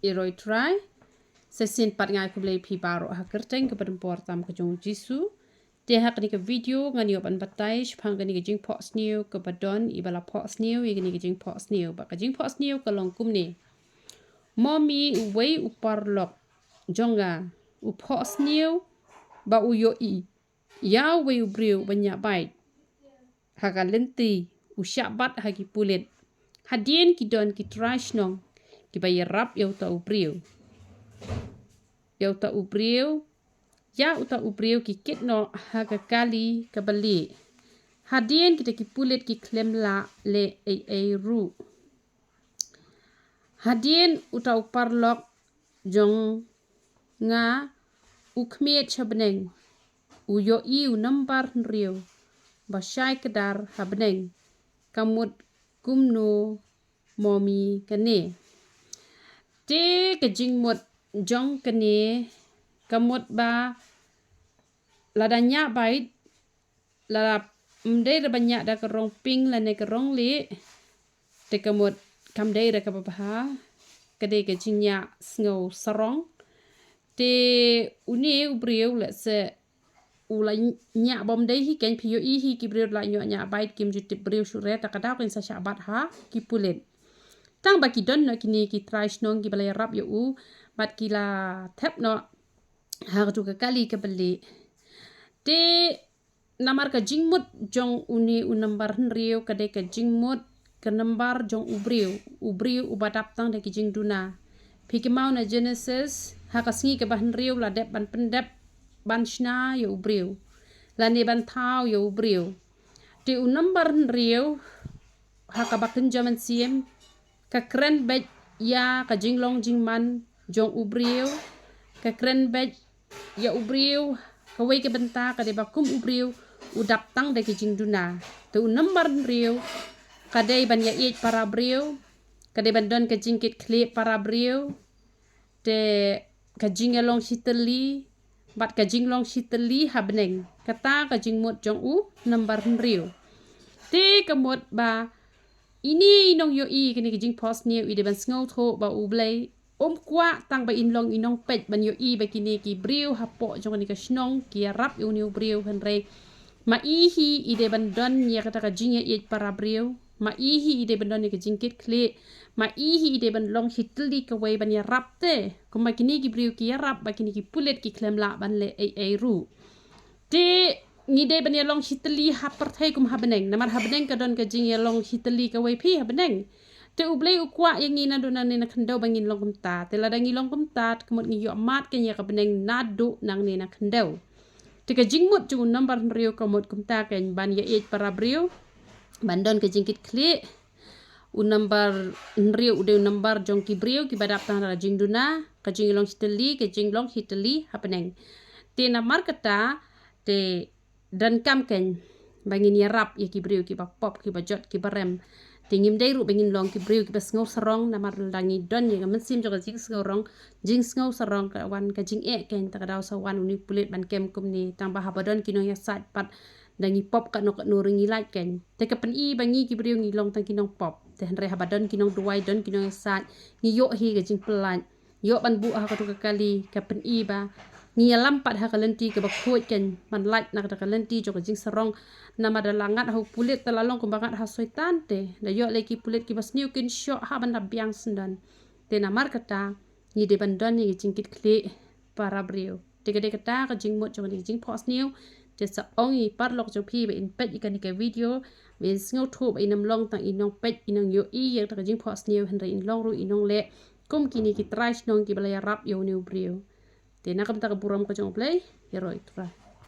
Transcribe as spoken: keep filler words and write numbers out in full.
Ïaroh ïa u Trai. Sa shisien pat nga ai khublei ïa phi baroh ha ka kyrteng kaba don por tam ka jong u Jisu. Te ha kane ka video ngan ïoh ban batai shaphang kane ka jingphohsniew kaba don iba la phohsniew ïa kane ka jingphohsniew. Bad ka jingphohsniew ka long kumne: Mo mih uwei u paralok jong nga, u phohsniew ba u ïohi ïa uwei u briew ba ñiah bait ha ka lynti, u shah bat ha ki pulit. Hadien ki don ki trai shnong kiba ïarap ïa uta u briew. Ïa uta u briew, ïa uta u briew ki kit noh ha ka kali kaba lieh. Hadien kita ki pulit ki khlem lah leh ei ei ruh. Hadien uta u paralok jong nga u khmied sha bneng, u ïohi u nambar hynriew ba shai kdar ha bneng. Ka mut kumno mo mih kane? Te ka jingmut jong kane ka mut ba lada ñiah bait, lada ym dei re ba ñiah da ka rong pink lane ka rong lieh, te ka mut kam dei re kaba bha, ka dei ka jingñiah sngew sarong. Te une u briew lehse u la ñiah bym dei hi, kein phi ïohi hi ki briew la ñiah, ñiah bait kim ju tip briew shuh re, ta ka daw kin sa shah bat ha ki pulit. Tang ba ki don noh kine ki trai shnong kiba la ïarap ïa u, bad ki la thep noh ha katu ka kali kaba lieh. Te namar ka jingmut jong une u nambar hynriew ka dei ka jingmut ka nambar jong u briew, u briew uba dap tang da ki jingduna. Phi kynmaw na Genesis, ha ka sngi kaba hynriew la dep ban pyndep ban shna ïa u briew, lane ban thaw ïa u briew. Te u nambar hynriew ha kaba kynja mynsiem ka kren beit ïa ka jinglong jingman jong u briew, ka kren beit ïa u briew, kawei ka bynta ka dei ba kum u briew u dap tang da ki jingduna. Te u nambar hynriew ka dei ban ïaieit para briew, ka dei ban don ka jingkitkhlieh para briew, te ka jingïalong shitylli bad ka jinglong shitylli ha bneng. Kata ka jingmut jong u nambar hynriew. Te ka mut ba ine i nongïohi kane ka jingphohsniew i dei ban sngewthuh ba U Blei um kwah tang ba in long i nongpeit ban ïohi ba kine ki briew hapoh jong kane ka shnong ki ïarap ïa une u briew, hynrei ma i hi i dei ban don ïa kata ka jingïaieit para briew, ma i hi i dei ban don ïa ka jingkitkhlieh, ma i hi i dei ban long shitylli kawei ban ïarap te. Kumba kine ki briew ki ïarap ba kine ki pulit ki khlem lah ban leh ei ei ruh. Te ngi dei ban ïalong shitylli ha pyrthei kum ha bneng, namar ha bneng ka don ka jingïalong shitylli kawei phi ha bneng. Te U Blei u kwah ïa ngi naduh nangne na khyndew ba ngin long kumta. Te lada ngi long kumta, te ka mut ngi ïoh mad kein ïa ka bneng naduh nangne na khyndew. Te ka jingmut jong u nambar hynriew ka mut kumta kein, ban ïaieit para briew, ban don ka jingkitkhlieh. U nambar hynriew u dei u nambar jong ki briew kiba dap tang da ka jingduna, ka jingïalong shitylli, ka jinglong shitylli ha bneng. Te namar kata te donkam kein ba ngin ïarap ïa ki briew kiba pop, kiba jot, kiba rem. Te ngim dei ruh ba ngin long ki briew kiba sngew sarong, namar lada ngi don ïa ka mynsiem jong ka jingsngew rong, jingsngew sarong, ka wan ka jingeh kein, ta ka daw sa wan une u pulit ban kem kumne. Tang ba haba don ki nongïasaid pat, da ngi pop katno katno ruh ngi lait kein. Te ka pyni ba ngi ki briew ngi long tang ki nongpop. Te hynrei haba don ki nongduwai, don ki nongïasaid, ngi ïoh hi ka jingpyllait, ïoh ban buh ha katu ka kali, ka pyni ba ngi ïalam pat ha ka lynti kaba khuid kein, ban lait na kata ka lynti jong ka jingsarong. Namar da la ngat ha u pulit te la long kumba ngat ha Soitan te. Da ïoh lei ki pulit kiba sniew kin shoh ha ban da biang syndon. Te namar kata ngi dei ban don ïa ka jingkitkhlieh para briew. Te ka dei kata ka jingmut jong kane ka jingphohsniew. Te sa ong ïa i paralok jong phi ba in peit ïa kane ka video, ba in sngewthuh ba in ym long tang i nongpeit, i nongïohi ïa kata ka jingphohsniew, hynrei in long ruh i nongleh kum kine ki trai shnong kiba la ïarap ïa une u briew. Te na ka bynta ka burom ka jong U Blei, ïaroh ïa U Trai.